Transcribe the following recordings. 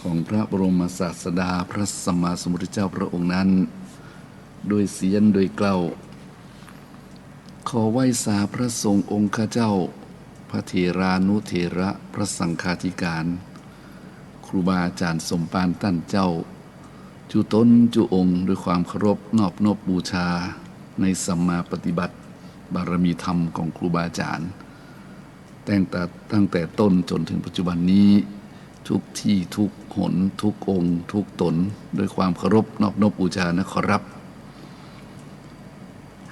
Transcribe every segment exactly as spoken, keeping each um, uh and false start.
ของพระบรมศาสดาพระสัมมาสัมพุทธเจ้าพระองค์นั้น ด้วยเสียงด้วยเกล้า ขอไหว้สาพระสงฆ์องค์ข้าเจ้า พระเถรานุเถระ พระสังฆาธิการ ครูบาอาจารย์สมภารต้านเจ้า จุ๊ต๋นจุ๊องค์ ด้วยความเคารพนอบนบบูชาในสัมมาปฏิบัติบารมีธรรมของครูบาอาจารย์ ตั้งแต่ ตั้งแต่ต้นจนถึงปัจจุบันนี้ ทุกที่ทุกหนทุกองค์ทุกต๋น ด้วยความเคารพนอบนบบูชานะขอรับ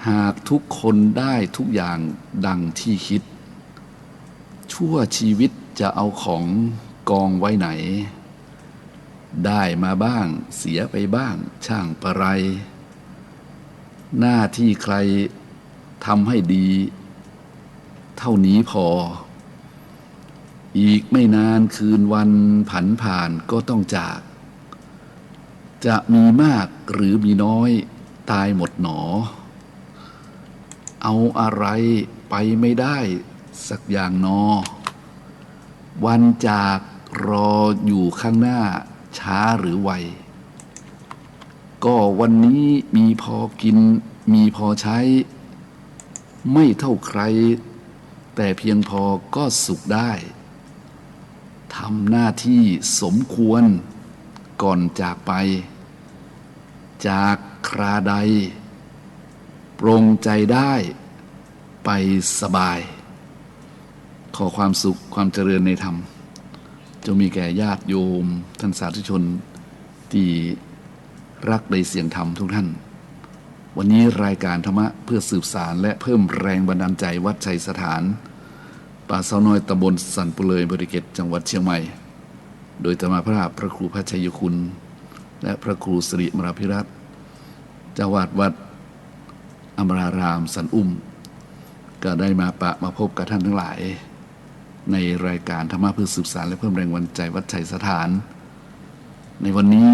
หากทุกคนได้ทุกอย่างดังที่คิด ชั่วชีวิตจะเอาของกองไว้ไหน ได้มาบ้างเสียไปบ้างช่างปะไร หน้าที่ใครทำให้ดีเท่านี้พอ อีกไม่นานคืนวันผันผ่านก็ต้องจาก จะมีมากหรือมีน้อยตายหมดหนอ เอาอะไรไปไม่ได้สักอย่างหนอ วันจากรออยู่ข้างหน้าช้าหรือไว ก็วันนี้มีพอกินมีพอใช้ ไม่เท่าใคร แต่เพียงพอก็สุขได้ ทำหน้าที่สมควรก่อนจากไป จากคราใดปรงใจได้ไปสบาย ขอความสุขความเจริญในธรรม จงมีแก่ญาติโยมท่านสาธุชนตี้รักในเสียงธรรมทุกท่าน วันนี้รายการธรรมะเพื่อสืบสานและเพิ่มแรงบันดาลใจวัดชัยสถาน ป่าเซาน้อย ตำบลสันปุเลย อำเภอดอยสะเก็ด จังหวัดเชียงใหม่ โดยอาตมาภาพพระครูพัชชัยคุณ และพระครูสิริมราภิรัตน์ เจ้าอาวาสวัดอมรารามสันอุ้ม ก็ได้มาปะมาพบกับท่านทั้งหลาย ในรายการธรรมะเพื่อสืบสานและเพิ่มแรงบันดาลใจวัดชัยสถาน ในวันนี้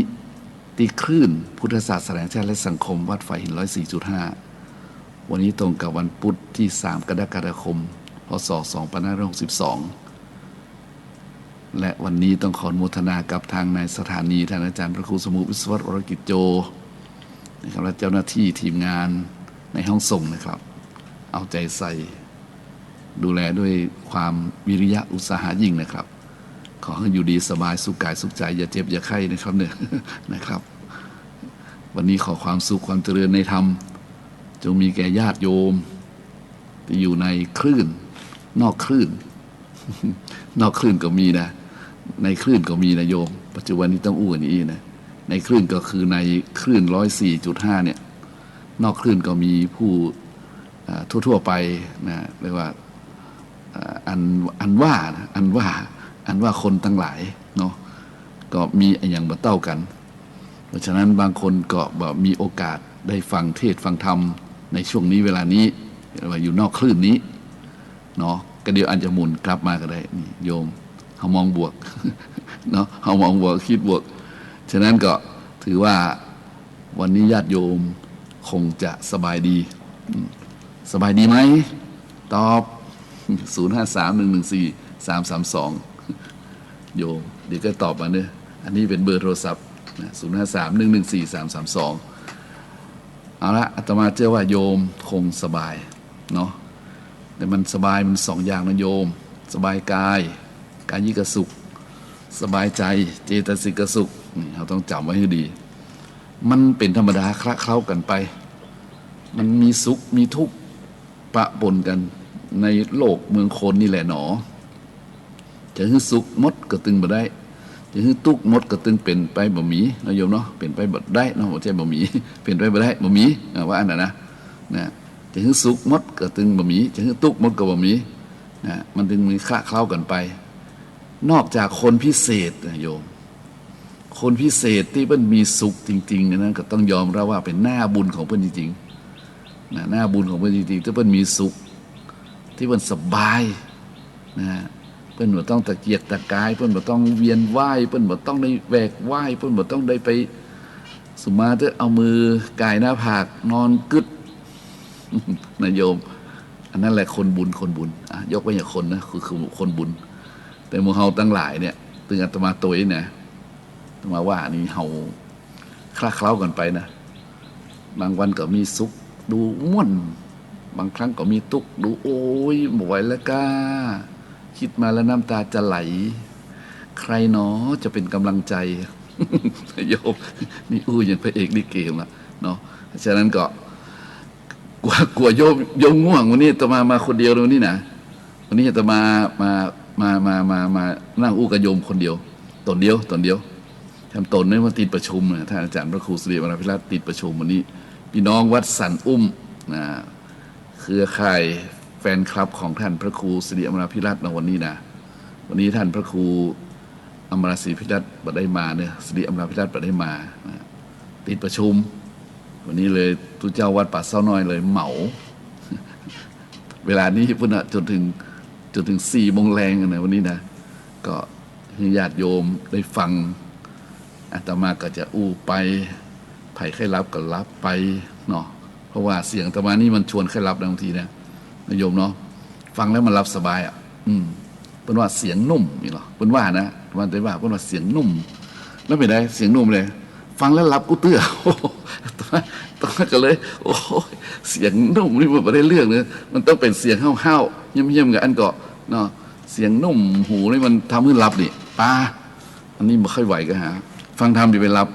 ตี้คลื่นพุทธศาสนาแห่งชาติและสังคมวัดฝายหินร้อยสี่จุดห้า วันนี้ตรงกับวันพุธที่สามกรกฎาคม พ.ศ. สองพันห้าร้อยหกสิบสอง และวันนี้ต้องขออนุโมทนากับทางนายสถานี ท่านอาจารย์พระครูสมุห์ วิศวัตร วรกิจโจ นะครับ และเจ้าหน้าที่ทีมงานในห้องส่งนะครับ เอาใจใส่ ดูแลด้วยความวิริยะอุตสาหะยิ่งนะครับ ขอหื้ออยู่ดีสบายสุขกายสุขใจ อย่าเจ็บอย่าไข้นะครับเนี่ย นะครับ วันนี้ขอความสุขความเจริญในธรรม จงมีแก่ญาติโยมตี้อยู่ในคลื่น นอกคลื่น นอกคลื่นก็มีนะ ในคลื่นก็มีนะโยม ปัจจุบันนี้ต้องอู้อันนี้นะ ในคลื่นก็คือในคลื่นร้อยสี่จุดห้าเนี่ย นอกคลื่นก็มีผู้ อ่า ทั่วๆ ไปนะ เรียกว่า อ่า อัน อันว่านะ อันว่า อันว่าคนตังหลายเนาะ ก็มีอะหยังบ่เต้ากั๋น เพราะฉะนั้นบางคนก็บ่มีโอกาสได้ฟังเทศน์ฟังธรรมในช่วงนี้เวลานี้ เรียกว่าอยู่นอกคลื่นนี้เนาะ ก็เดี๋ยวอาจจะหมุนกลับมาก็ได้ นี่โยม เฮามองบวก เนาะ เฮามองบวก คิดบวก ฉะนั้นก็ถือว่า วันนี้ญาติโยมคงจะสบายดี อืม สบายดีไหม ตอบ ศูนย์ห้าสาม หนึ่งหนึ่งสี่ สามสามสอง โยม เดี๋ยวก็ตอบมาเนอะ อันนี้เป๋นเบอร์โทรศัพท์นะ ศูนย์ห้าสาม หนึ่งหนึ่งสี่ สามสามสอง เอาละ อาตมาเจื้อว่าโยมคงสบายเนาะ แต่มันสบายมันสองอย่างนะโยม สบายกาย กายิกสุข สบายใจ เจตสิกสุข นี่เฮาต้องจ๋ำไว้หื้อดี มันเป๋นธรรมดาคละเคล้ากั๋นไป มันมีสุขมีทุกข์ปะปนกั๋นในโลกเมืองคนนี่แหละหนอ จะหื้อสุขหมดก็ตึงบ่ได้ จะหื้อตุ๊กข์หมดก็ตึงเป๋นไปบ่มี นะโยมเนาะ เป๋นไปบ่ได้เนาะ บ่ใจ้บ่มี เป๋นไปบ่ได้ บ่มี อ่า ว่าอั้นน่ะนะ นะ จะหื้อสุขหมดก็ตึงบ่มี จะหื้อตุ๊กข์หมดก็บ่มี นะ มันตึงมีคละเคล้ากั๋นไป นอกจากคนพิเศษนะโยม คนพิเศษตี้เปิ้นมีสุขจริงๆ เนี่ยนะ ก็ต้องยอมรับว่าเป๋นหน้าบุญของเปิ้นจริงๆ นะ หน้าบุญของเปิ้นจริงๆ ตี้เปิ้นมีสุข ตี้เปิ้นสบาย นะ เปิ้นบ่ต้องตะเกียกตะกาย เปิ้นบ่ต้องเวียนว่าย เปิ้นบ่ต้องได้แหวกว่าย เปิ้นบ่ต้องได้ไป สุมาเต๊อะ เอามือก่ายหน้าผาก นอนกึ๊ด นะโยม อันนั้นแหละคนบุญ คนบุญ อ่ะ ยกเว้นอย่างคนนะ คือ คือคนบุญ แต่หมู่เฮาตังหลายเนี่ย ตึงอาตมาตวยนะ มาว่านี่เฮาคละเคล้ากั๋นไปนะ บางวันก็มีสุข ดูม่วน บางครั้งก็มีตุ๊กข์ ดู โอ๊ย บ่ไหวแล้วก้า กึ๊ดมาแล้วน้ำตาจะไหล ใครหนอจะเป๋นก๋ำลังใจ๋ โยม นี่อู้อย่างพระเอกลิเกละเนาะ ฉะนั้นก็ กั๋ว กั๋วโยม โยมง่วง วันนี้อาตมามาคนเดียววันนี้นะ วันนี้อาตมามา มา มา มา มานั่งอู้กับโยมคนเดียว ต๋นเดียว ต๋นเดียว แถมต๋นนี่ว่าติดประชุมนะ ท่านอาจารย์พระครูสิริอมราภิรัตน์ติดประชุมวันนี้ พี่น้องวัดสันอุ้มนะ เครือข่ายแฟนคลับของท่านพระครูสิริอมราภิรัตน์นะ วันนี้นะ วันนี้ท่านพระครูอมราศิริภิรัตน์บ่ได้มาเนาะ สิริอมราภิรัตน์บ่ได้มานะ ติดประชุม วันนี้เลยตุ๊เจ้าวัดป่าเศร้าน้อยเลยเหมา เวลานี้พุ้นนะ จ๋นเถิง จ๋นเถิงสี่โมงแลงนะ วันนี้นะ ก็หื้อญาติโยมได้ฟัง อาตมาก็จะอู้ไป ใผใค่หลับก็หลับไปเนาะ เพราะว่าเสียงอาตมานี่มันชวนใค่หลับนะบางทีนะ นะโยมเนาะ ฟังแล้วมันหลับสบายอะ อืม เปิ้นว่าเสียงนุ่มนี่เหรอ เปิ้นว่านะ อาตมาได้ว่า เปิ้นว่าเสียงนุ่ม แล้วเป๋นไง เสียงนุ่มเลย ฟังแล้วหลับกู้เตื้อ อาตมา อาตมาก็เลย โอ๊ย เสียงนุ่มนี่มันบ่ได้เรื่องเลย มันต้องเป๋นเสียงห้าวๆ เยี่ยมๆ กับอันเกาะเนาะ เสียงนุ่มหูนี่มันทำหื้อหลับนี่ ปา อันนี้บ่ค่อยไหวก็หา ฟังธรรมจะไปหลับ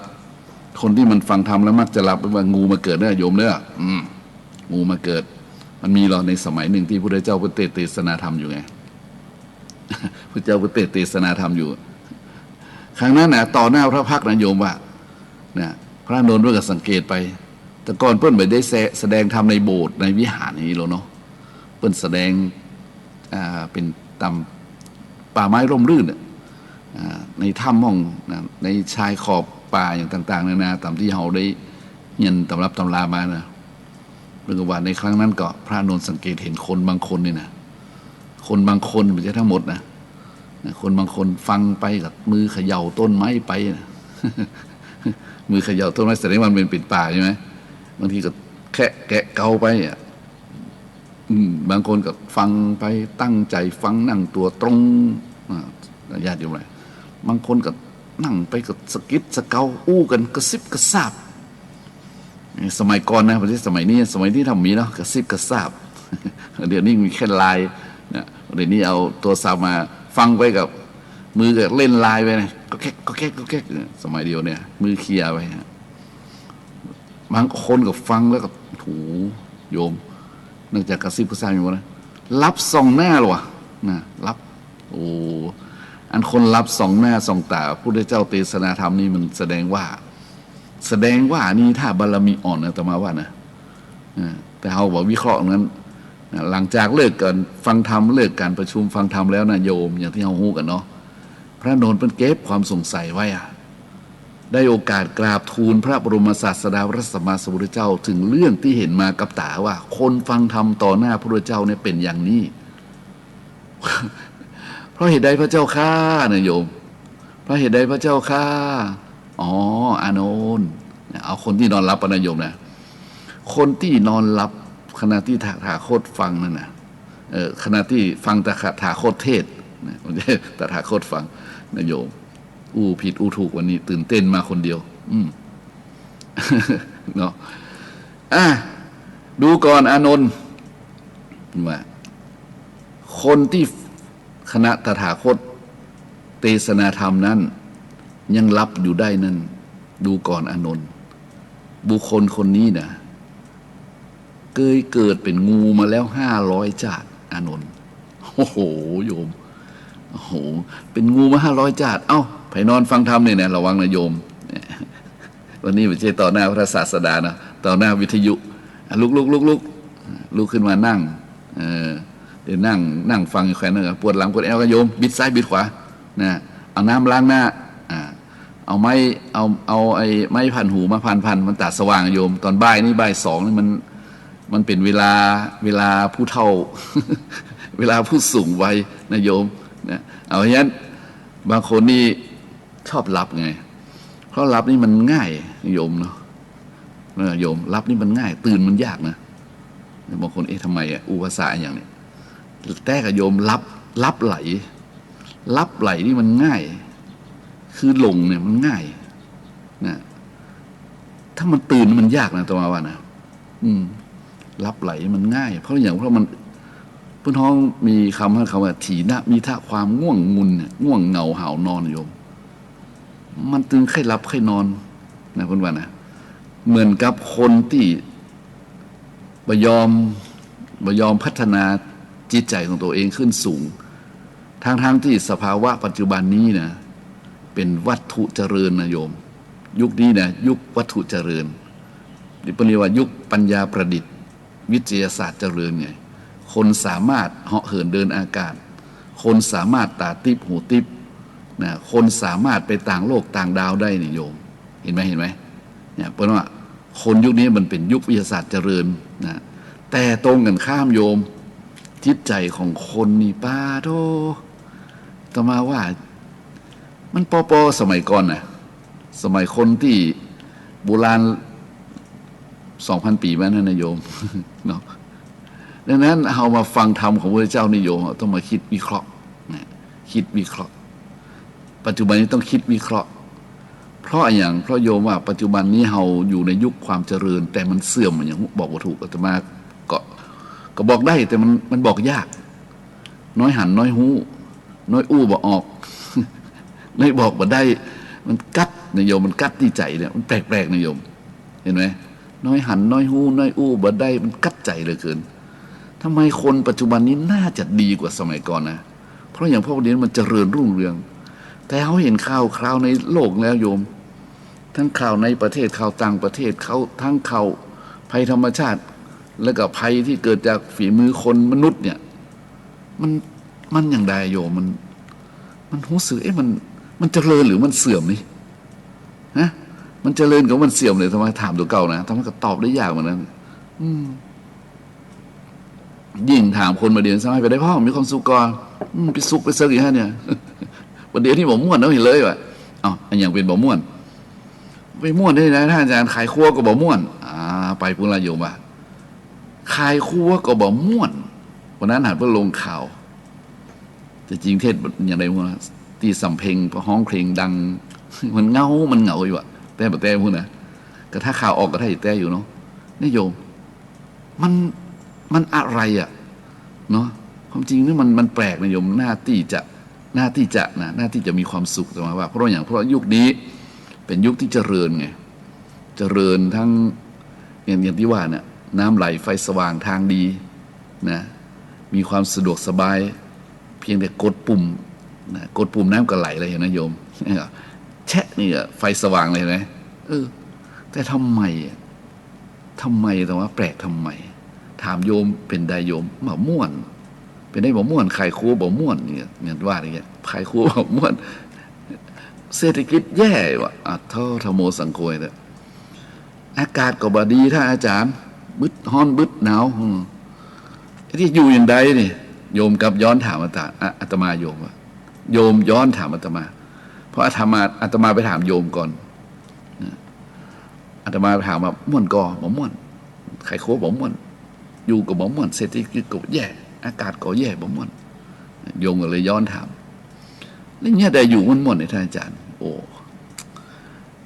คนตี้มันฟังธรรมแล้วมักจะหลับ เปิ้นว่างูมาเกิดเน่อโยมเน่อ อืม งูมาเกิด มันมีเหรอ ในสมัยนึ่งตี้พุทธเจ้าเปิ้นเตสน์เตสนาธรรมอยู่ไง พุทธเจ้าเปิ้นเตสน์เตสนาธรรมอยู่ ครั้งนั้นนะ ต่อหน้าพระพักตร์นะโยมว่า นะ พระอานนท์เปิ้นก็สังเกตไป แต่ก่อนเปิ้นบ่ได้แส- แสดงธรรมในโบสถ์ในวิหารอย่างนี้หรอกเนาะ เปิ้นแสดง อ่า เป๋นต๋ามป่าไม้ร่มรื่นน่ะ อ่า ในถ้ำห้องนะ ในชายขอบป่าอย่างต่างๆ นานา ต๋ามตี้เฮาได้เฮียนตำรับตำรามานะ เปิ้นก็ว่าในครั้งนั้นก็พระอานนท์สังเกตเห็นคนบางคนนี่นะ คนบางคน บ่ใจ้ตังหมดนะ นะ คนบางคนฟังไปก็มือเขย่าต้นไม้ไปนะ มือเขย่าต้นไม้ แสดงว่ามันเป๋นป่าใช่ไหม บางทีก็แคะแกะเกาไปอะ อืม บางคนก็ฟังไปตั้งใจ๋ฟังนั่งตั๋วตรง อ่า ญาติโยมหลาย บางคนก็นั่งไปก็สะกิดสะเกาอู้กั๋นกระซิบกระซาบ สมัยก่อนนะ บ่ใจ้สมัยนี้ สมัยนี้ถ้ามีเนาะ กระซิบกระซาบ เดี๋ยวนี้มีแค่ไลน์นะ เดี๋ยวนี้เอาโทรศัพท์มาฟังไปกับมือก็เล่นไลน์ไปนะ ก็แก๊ก ก็แก๊ก ก็แก๊ก สมัยเดียวเนี่ย มือเคลียร์ไปฮะ บางคนก็ฟังแล้วก็ โห โยม นอกจากกระซิบกระซาบอยู่นะ หลับส่องหน้าเลยวะ นะ หลับ โอ้ อันคนหลับส่องหน้าส่องต๋า พุทธเจ้าเตสนาธรรมนี่มันแสดงว่า แสดงว่านี่ถ้าบารมีอ่อนนะ อาตมาว่านะ อ่า แต่เฮาบ่วิเคราะห์นั้น อ่า หลังจากเลิกก๋านฟังธรรม เลิกก๋านประชุมฟังธรรมแล้วนะโยม อย่างตี้เฮาฮู้กั๋นเนาะ พระอานนท์เปิ้นเก็บความสงสัยไว้อะ ได้โอกาสกราบทูลพระบรมศาสดาพระสัมมาสัมพุทธเจ้า เถิงเรื่องตี้เห็นมากับต๋าว่า คนฟังธรรมต่อหน้าพระพุทธเจ้าเนี่ยเป๋นอย่างนี้ เพราะเหตุใดพระเจ้าข้า นะโยม เพราะเหตุใดพระเจ้าข้า อ๋อ อานนท์ เอาคนตี้นอนหลับอะนะโยมนะ คนตี้นอนหลับขณะตี้ตถาคตฟังนั่นนะ เออ ขณะตี้ฟังตถาคตเทศน์นะ บ่ใจ้ตถาคตฟังนะโยม อู้ผิดอู้ถูกวันนี้ ตื่นเต้นมาคนเดียว อืม เนาะ อ่ะ ดูก่อนอานนท์ ว่า คนตี้คณะตถาคตเตสนาธรรมนั้นยังหลับอยู่ได้นั้น ดูก่อนอานนท์ บุคคลคนนี้นะ เกยเกิดเป๋นงูมาแล้วห้าร้อยจาติ อานนท์ โอ้โห โยม โอ้โห เป๋นงูมาห้าร้อยจาติ เอ้า ใผนอนฟังธรรมเนี่ยนะ ระวังนะโยม วันนี้บ่ใจ้ต่อหน้าพระศาสดานะ ต่อหน้าวิทยุ อ่ะ ลุก ลุก ลุก ลุก ลุกขึ้นมานั่ง เออ เดี๋ยวนั่ง นั่งฟังอยู่แค่นั้นก็ปวดหลังปวดแอวก็โยม บิดซ้ายบิดขวา นะ เอาน้ำล้างหน้า อ่า เอาไม้ เอา เอาไอ้ไม้พันหูมาพันๆ มันต๋าสว่างโยม ต๋อนบ่ายนี่บ่ายสองนี่มัน มันเป๋นเวลา เวลาผู้เฒ่า เวลาผู้สูงวัยนะโยม นะ เอา ฉะนั้นบางคนนี่ชอบหลับไง เพราะหลับนี่มันง่ายโยมเนาะ เออ โยม หลับนี่มันง่าย ตื่นมันยากนะ บางคน เอ๊ะ ทำไมอะ อู้ภาษาอะหยังเนี่ย แต่ก็โยม หลับ หลับไหล หลับไหลนี่มันง่าย คือหลงเนี่ยมันง่ายนะ ถ้ามันตื่นมันยากนะ อาตมาว่านะ อืม หลับไหลมันง่าย เพราะอย่าง เพราะมัน เปิ้นฮ้องมีกำ กำว่า ถีนมิทะ ความง่วงงุนเนี่ย ง่วงเหงาหาวนอนโยม มันตึงใค่หลับใค่นอนนะ เปิ้นว่านะ เหมือนกับคนตี้บ่ยอม บ่ยอมพัฒนาจิตใจ๋ของตั๋วเองขึ้นสูง ทั้งๆ ตี้สภาวะปัจจุบันนี้นะ เป๋นวัตถุเจริญนะโยม ยุคนี้นะ ยุควัตถุเจริญ นี่เปิ้นเรียกว่ายุคปัญญาประดิษฐ์ วิทยาศาสตร์เจริญไง คนสามารถเหาะเหินเดินอากาศ คนสามารถต๋าติ๊บหูติ๊บนะ คนสามารถไปต่างโลกต่างดาวได้นี่โยม หันก่อ หันก่อ เนี่ย เปิ้นว่าคนยุคนี้มันเป๋นยุควิทยาศาสตร์เจริญนะ แต่ตรงกั๋นข้ามโยม จิตใจ๋ของคนนี่ ปาโธ่ อาตมาว่า มันปอๆ สมัยก่อนนะ สมัยคนตี้โบราณ สองพัน ปี๋มานั้นนะโยม เนาะ ดังนั้นเฮามาฟังธรรมของพระพุทธเจ้านี่โยม ต้องมาคิดวิเคราะห์นะ คิดวิเคราะห์ ปัจจุบันนี้ต้องคิดวิเคราะห์ เพราะอะหยัง เพราะโยมว่าปัจจุบันนี้เฮาอยู่ในยุคความเจริญ แต่มันเสื่อมอะหยังบอกบ่ถูก อาตมาก็ ก็บอกได้ แต่มัน มันบอกยาก น้อยหันน้อยฮู้ น้อยอู้บ่ออก น้อยบอกบ่ได้ มันกั๊ดนะโยม มันกั๊ดตี้ใจ๋เนี่ย มันแปลกๆ นะโยม หันก่อ น้อยหันน้อยฮู้ น้อยอู้บ่ได้ มันกั๊ดใจ๋เหลือเกิน ทำไมคนปัจจุบันนี้น่าจะดีกว่าสมัยก่อนนะ เพราะอย่างพวกนี้มันเจริญรุ่งเรือง แต่เฮาหันข่าวคราวในโลกแล้วโยม ทั้งข่าวในประเทศ ข่าวต่างประเทศ ข่าว ทั้งข่าวภัยธรรมชาติ แล้วก็ภัยตี้เกิดจากฝีมือคนมนุษย์เนี่ย มัน มันอย่างใดโยม มัน มันฮู้สึก เอ๊ะ มัน มันเจริญหรือมันเสื่อมนี่ ฮะ มันเจริญกับมันเสื่อมเนี่ย อาตมาถามตั๋วเก่านะ อาตมาก็ตอบได้ยากเหมือนกั๋น อืม ยิ่งถามคนบ่าเดี่ยว สมัยไปได้พ่อง มีความสุขก่อ อืม ไปสุขไปเซิกอยู่หั้นเนี่ย บ่าเดี่ยวนี้บ่ม่วน เฮาหันเลยว่า เอ้า อะหยังเป๋นบ่ม่วน ไปม่วนได้ไง ต้านอาจ๋ารย์ ขายครัวก็บ่ม่วน อ่า ไปปู้นละโยมว่า ขายครัวก็บ่ม่วน วันนั้นหันเปิ้นลงข่าว แต่จริงเทศน์อย่างใดม่วน ตี้สำเพ็ง ฮ้องเพลงดัง มันเหงา มันเหงาอยู่อะ แต่บ่แต๊ปู้นนะ ก็ถ้าข่าวออกก็ถ้าจะแต๊อยู่เนาะ นี่โยม มัน มันอะไรอะ เนาะ ความจริงนี่มัน มันแปลกนะโยม น่าตี้จะ น่าตี้จะนะ น่าตี้จะมีความสุข อาตมาว่า เพราะอย่าง เพราะยุคนี้เป๋นยุคตี้เจริญไง เจริญทั้ง อย่าง อย่างตี้ว่าเนี่ย น้ำไหลไฟสว่างทางดีนะ มีความสะดวกสบาย เพียงแต่กดปุ่มนะ กดปุ่มน้ำก็ไหลเลย หันก่อ โยม แชะนี่อะ ไฟสว่างเลย หันก่อ เออ แต่ทำไมอะ ทำไม อาตมาว่าแปลกทำไม ถามโยม เป๋นใดโยม บ่ม่วน เป๋นใดบ่ม่วน ขายครัวบ่ม่วนเนี่ย เนี่ยว่าอย่างเงี้ย ขายครัวบ่ม่วน เศรษฐกิจแย่ว่ะ อะโธ ธัมโม สังโฆ เถอะ อากาศก็บ่ดี ต้านอาจ๋ารย์ บึดฮ้อนบึดหนาว อืม ตี้อยู่อย่างใดนี่ โยมกลับย้อนถามอาตมา อะ อาตมาโยมว่า โยมย้อนถามอาตมา เพราะอาตมา อาตมาไปถามโยมก่อนนะ อาตมาไปถามว่าม่วนก่อบ่ม่วน ขายครัวบ่ม่วน อยู่ก็บ่ม่วน เศรษฐกิจก็แย่ อากาศก็แย่ บ่ม่วน โยมก็เลยย้อนถาม แล้วเนี่ยได้อยู่ม่วนๆ เนี่ย ต้านอาจ๋ารย์ โอ้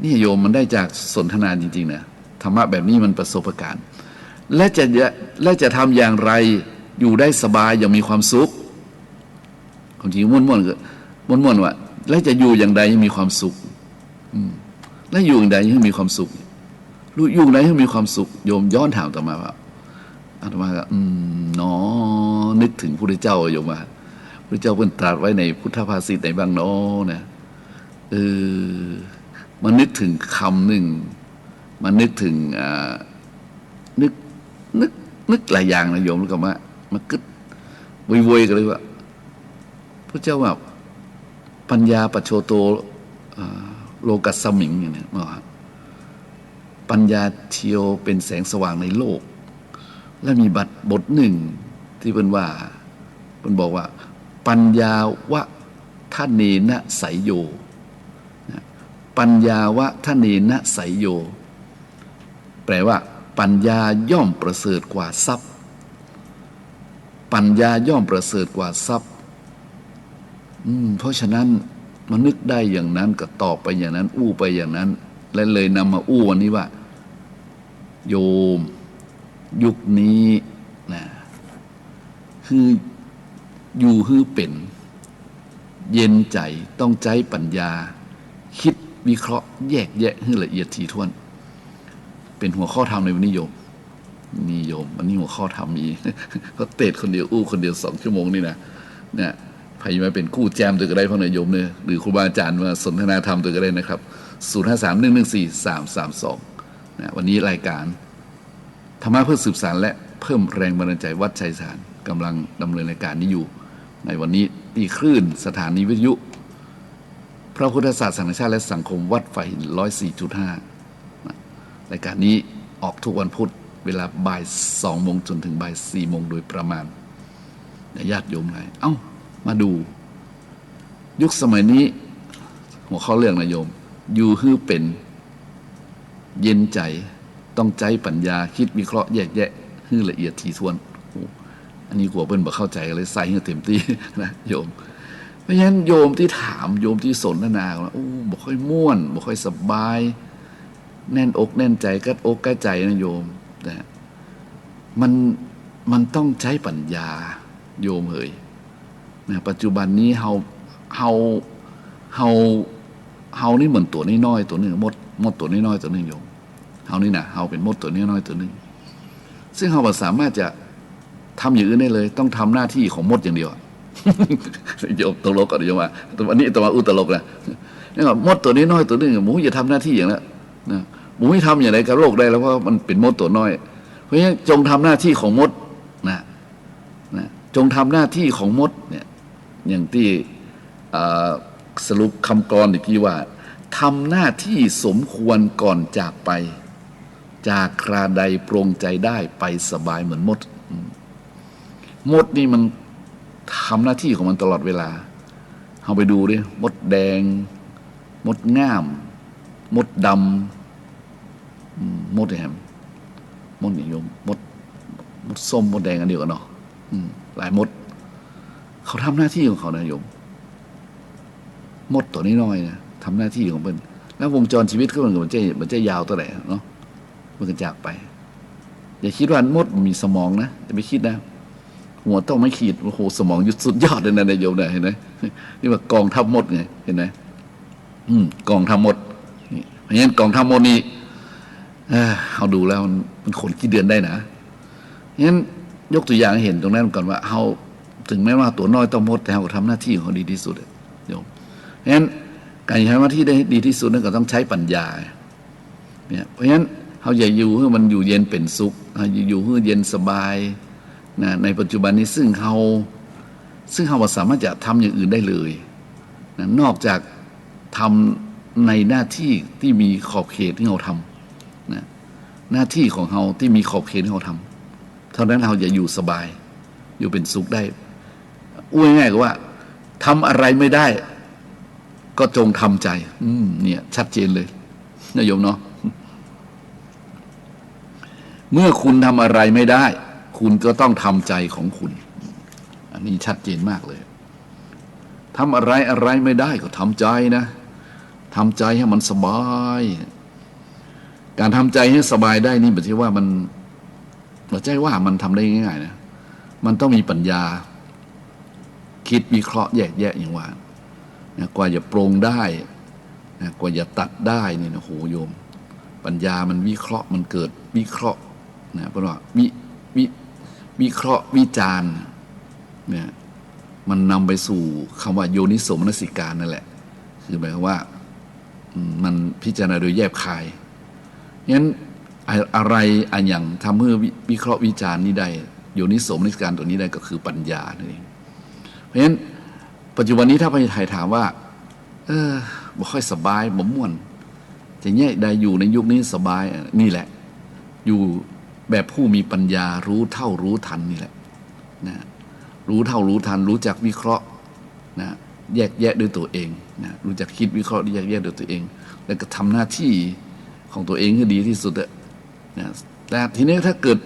เนี่ยโยม มันได้จากสนทนาจริงๆ นะ ธรรมะแบบนี้มันประสบการณ์ และจะ และจะทำอย่างไร อยู่ได้สบายอย่างมีความสุข ความจริงม่วนๆ ก็ม่วนๆ ว่า แล้วจะอยู่อย่างใดยังมีความสุข อืม แล้วอยู่อย่างใดยังมีความสุข รู้อยู่อย่างใดยังมีความสุข โยมย้อนถามอาตมาว่า อาตมาก็ อืม หนอ นึกถึงพระพุทธเจ้า โยมว่า พระพุทธเจ้าเปิ้นตรัสไว้ในพุทธภาษิตไหนบ้างหนอนะ เออ มานึกถึงกำนึ่ง มานึกถึง อ่า นึก นึก นึกหลายอย่างนะโยม แล้วก็มา มากึ๊ด โวยๆ กั๋นเลยว่า พระเจ้าว่า ปัญญาปัจโชโต อ่า โลกัสมิง เนี่ย ว่า ปัญญาเตียวเป๋นแสงสว่างในโลก และมีบท บทนึ่งตี้เปิ้นว่า เปิ้นบอกว่า ปัญญาวะทะเนนะไสยโย นะ ปัญญาวะทะเนนะไสยโย แปลว่า ปัญญาย่อมประเสริฐกว่าทรัพย์ ปัญญาย่อมประเสริฐกว่าทรัพย์ อืม เพราะฉะนั้น มานึกได้อย่างนั้นก็ตอบไปอย่างนั้น อู้ไปอย่างนั้น และเลยนำมาอู้วันนี้ว่า โยม ยุคนี้นะ คืออยู่หื้อเป๋น เย็นใจ๋ ต้องใจ๊ปัญญา คิดวิเคราะห์แยกแยะหื้อละเอียดถี่ถ้วน เป๋นหัวข้อธรรมในวันนี้โยม นี่โยม วันนี้หัวข้อธรรมมี เพราะเตสน์คนเดียว อู้คนเดียวสองชั่วโมงนี่นะ เนี่ย ใผมาเป๋นกู้แจมตวยกั๋นได้พ่องนะโยมเนอะ หรือครูบาอาจ๋ารย์มาสนทนาธรรมตวยกั๋นได้นะครับ ศูนย์ห้าสาม หนึ่งหนึ่งสี่ สามสามสอง นะ วันนี้รายการ ธรรมะเพื่อสืบสานและเพิ่มแรงบันดาลใจ วัดไชยสถาน กำลังดำเนินรายการนี้อยู่ ในวันนี้ตี้คลื่นสถานีวิทยุ พระพุทธศาสนาแห่งชาติและสังคมวัดฝายหิน ร้อยสี่จุดห้า นะ รายการนี้ออกทุกวันพุธ เวลาบ่ายสองโมงจนถึงบ่ายสี่โมงโดยประมาณ นะ ญาติโยมหลาย เอ้า มาดู ยุคสมัยนี้ หัวข้อเรื่องนะโยม อยู่หื้อเป๋น เย็นใจ๋ ต้องใจ๊ปัญญา คิดวิเคราะห์แยกแยะหื้อละเอียดถี่ถ้วน โอ้ อันนี้กั๋วเปิ้นบ่เข้าใจ๋ เลยใส่หื้อเต๋มตี้นะโยม เพราะฉะนั้นโยมตี้ถาม โยมตี้สนทนาว่า โอ้ บ่ค่อยม่วน บ่ค่อยสบาย แน่นอกแน่นใจ๋ กั๊ดอกกั๊ดใจ๋นะโยม นะ มัน มันต้องใจ๊ปัญญา โยมเหย นะ ปัจจุบันนี้เฮา เฮา เฮา เฮานี่เหมือนตั๋วน้อยๆ ตั๋วนึ่ง มด มดตั๋วน้อยๆ ตั๋วนึ่งโยม เฮานี่นะ เฮาเป๋นมดตั๋วน้อยๆ ตั๋วนึ่ง ซึ่งเฮาบ่สามารถจะทำอย่างอื่นได้เลย ต้องทำหน้าตี้ของมดอย่างเดียวอะ โยมตลกก่อนโยมว่า อันนี้อาตมาอู้ตลกนะ เนี่ย มดตั๋วน้อยๆ ตั๋วนึ่ง บ่ฮู้จะทำหน้าตี้อย่างนั้นนะ บ่ฮู้จะทำอย่างใดกับโลกได้แล้ว เพราะมันเป๋นมดตั๋วน้อย เพราะฉะนั้นจงทำหน้าตี้ของมดนะ นะ จงทำหน้าตี้ของมดเนี่ย อย่างตี้ เอ่อ สรุปกำกลอนตะกี้ว่า ทำหน้าตี้สมควรก่อนจากไป จากคราใดปรงใจได้ไปสบายเหมือนมด อืม มดนี่มันทำหน้าตี้ของมันตลอดเวลา เฮาไปดูดิ มดแดง มดง่าม มดดำ อืม มดแหม มดนี่โยม มด มดส้ม มดแดงอันเดียวกั๋นเนาะ อืม หลายมด เขาทำหน้าตี้ของเขานะโยม มดตั๋วน้อยๆ นะ ทำหน้าตี้ของเปิ้น แล้ววงจรชีวิตของมันก็บ่ใจ้ บ่ใจ้ยาวเต้าใดเนาะ มันก็จากไป อย่าคิดว่ามดมีสมองนะ อย่าไปคิดนะ หัวเต้าไม้ขีด โอ้โห สมองยุทธสุดยอดเลยนะ นายโยมนะ หันก่อ นี่ว่ากองทัพมดไง หันก่อ อืม กองทัพมด นี่ เพราะฉะนั้นกองทัพมดนี่ เอ่อ เฮาดูแล้วมัน มันขนขี้เดือนได้นะ เพราะฉะนั้นยกตั๋วอย่างหันตรงนั้นก่อนว่า เฮา ถึงแม้ว่าตั๋วน้อยเต้ามด แต่เฮาก็ทำหน้าตี้ของเฮาดีตี้สุดอะโยม เพราะฉะนั้นก๋านทำหน้าตี้ได้ดีตี้สุดนั้นก็ต้องใจ๊ปัญญา เนี่ย เพราะฉะนั้นเฮาอย่าอยู่หื้อมันอยู่เย็นเป๋นสุข เฮาอยู่หื้อเย็นสบายนะ ในปัจจุบันนี้ ซึ่งเฮา ซึ่งเฮาบ่สามารถจะทำอย่างอื่นได้เลยนะ นอกจากทำในหน้าตี้ตี้มีขอบเขตตี้เฮาทำนะ หน้าตี้ของเฮาตี้มีขอบเขตตี้เฮาทำ เต้านั้นเฮาจะอยู่สบาย อยู่เป๋นสุขได้ อู้ง่ายๆ ก็ว่า ทำอะไรไม่ได้ ก็จงทำใจ อืม เนี่ย ชัดเจนเลย นะโยมเนาะ เมื่อคุณทำอะไรไม่ได้ คุณก็ต้องทำใจของคุณ อันนี้ชัดเจนมากเลย ทำอะไรอะไรไม่ได้ก็ทำใจนะ ทำใจหื้อมันสบาย ก๋านทำใจหื้อสบายได้นี่บ่ใจ้ว่ามัน บ่ใจ้ว่ามันทำได้ง่ายๆ นะ มันต้องมีปัญญา คิดวิเคราะห์แยกแยะอย่างว่านะ กว่าจะปรงได้นะ กว่าจะตัดได้นี่นะ โหโยม ปัญญามันวิเคราะห์ มันเกิดวิเคราะห์นะ เปิ้นว่าวิ วิ วิเคราะห์วิจารณ์เนี่ย มันนำไปสู่กำว่าโยนิโสมนสิการนั่นแหละ คือหมายความว่า อืม มันพิจารณาโดยแยบคาย งั้นอะ อะไรอะหยังทำหื้อวิ วิเคราะห์วิจารณ์นี้ได้ โยนิโสมนสิการตั๋วนี้ได้ก็คือปัญญานั่นเอง เพราะฉะนั้นปัจจุบันนี้ถ้าใผถามว่า เออ บ่ค่อยสบาย บ่ม่วน จะแยะใดอยู่ในยุคนี้สบาย อ่ะ นี่แหละ อยู่แบบผู้มีปัญญา รู้เท่ารู้ทันนี่แหละ นะ รู้เท่ารู้ทัน รู้จักวิเคราะห์ นะ แยกแยะด้วยตั๋วเอง นะ รู้จักคิดวิเคราะห์ แยกแยะด้วยตั๋วเอง แล้วก็ทำหน้าตี้ของตั๋วเองหื้อดีตี้สุดเถอะ นะ แต่ทีนี้ถ้าเกิด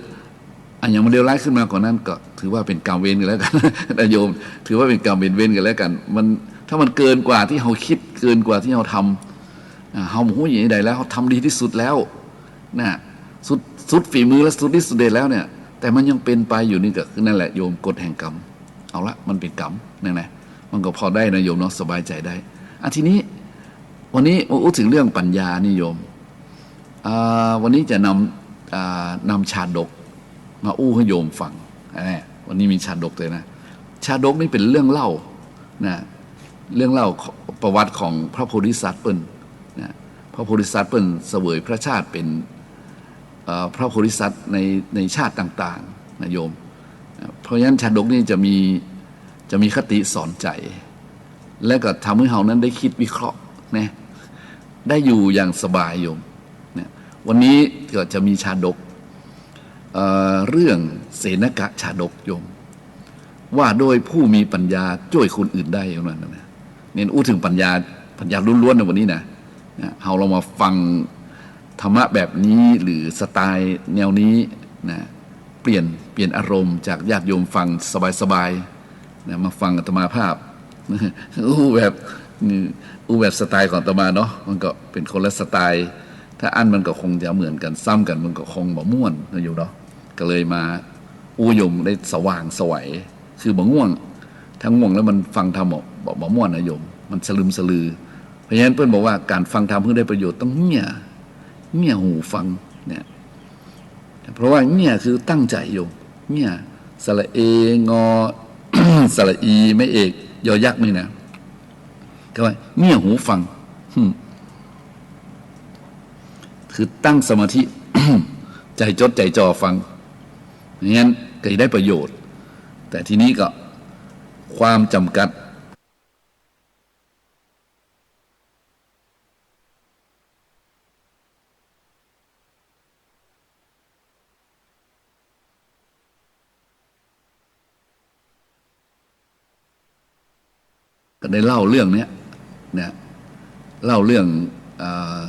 อะหยังมันเลวร้ายขึ้นมากว่านั้น ก็ถือว่าเป๋นกรรมเวรกั๋นแล้วกั๋น นะโยม ถือว่าเป๋นกรรมเป๋นเวรกั๋นแล้วกั๋น มัน ถ้ามันเกินกว่าตี้เฮาคิด เกินกว่าตี้เฮาทำ อ่า เฮาบ่ฮู้จะเอาอันใดแล้ว เฮาทำดีตี้สุดแล้ว นะ สุด สุดฝีมือและสุดฤทธิ์สุดเดชแล้วเนี่ย แต่มันยังเป๋นไปอยู่นี่ก็คือนั่นแหละโยม กฎแห่งกรรม เอาละ มันเป๋นกรรม นั่นแหละ มันก็พอได้นะโยมเนาะ สบายใจ๋ได้ อ่ะ ทีนี้ วันนี้อู้เถิงเรื่องปัญญานี่โยม อ่า วันนี้จะนำ อ่า นำชาดกมาอู้หื้อโยมฟัง อ่า วันนี้มีชาดกตวยนะ ชาดกนี่เป๋นเรื่องเล่านะ เรื่องเล่าประวัติของพระโพธิสัตว์เปิ้นนะ พระโพธิสัตว์เปิ้นเสวยพระชาติเป๋น เอ่อ พระโพธิสัตว์ใน ในชาติต่างๆ นะโยม เพราะฉะนั้นชาดกนี่จะมี จะมีคติสอนใจ๋ และก็ทำหื้อเฮานั้นได้กึ๊ดวิเคราะห์นะ ได้อยู่อย่างสบายโยม เนี่ย วันนี้ก็จะมีชาดก เอ่อ เรื่องเสนกะชาดกโยม ว่าโดยผู้มีปัญญาจ้วยคนอื่นได้ ว่านั้นนะ เนี่ยอู้เถิงปัญญา ปัญญาล้วนๆ ในวันนี้นะ นะ เฮาลองมาฟังธรรมะแบบนี้ หรือสไตล์แนวนี้นะ เปลี่ยน เปลี่ยนอารมณ์จากญาติโยมฟังสบายๆ นะ มาฟังอาตมาภาพ อู้แบบ อู้แบบสไตล์ของอาตมาเนาะ มันก็เป๋นคนละสไตล์ ถ้าอั้นมันก็คงจะเหมือนกั๋น ซ้ำกั๋น มันก็คงบ่ม่วนนะโยมเนาะ ก็เลยมาอู้หื้อโยมได้สว่างไสว คือบ่ง่วง ถ้าง่วงแล้วมันฟังธรรมบ่ บ่ บ่ม่วนนะโยม มันสลึมสลือ เพราะฉะนั้นเปิ้นบอกว่าก๋านฟังธรรมหื้อได้ประโยชน์ต้องเงี่ย เงี่ยหูฟังเนี่ย เพราะว่าเงี่ยคือตั้งใจ๋โยม เงี่ย สระเอ งอ สระอี ไม้เอก ยอยักษ์นี่นะ ก็ว่าเงี่ยหูฟัง อืม คือตั้งสมาธิ ใจ๋จดใจ๋จ่อฟัง อย่างนั้นก็จะได้ประโยชน์ แต่ทีนี้ก็ความจำกัด ก็ได้เล่าเรื่องเนี้ย เนี่ย เล่าเรื่อง อ่า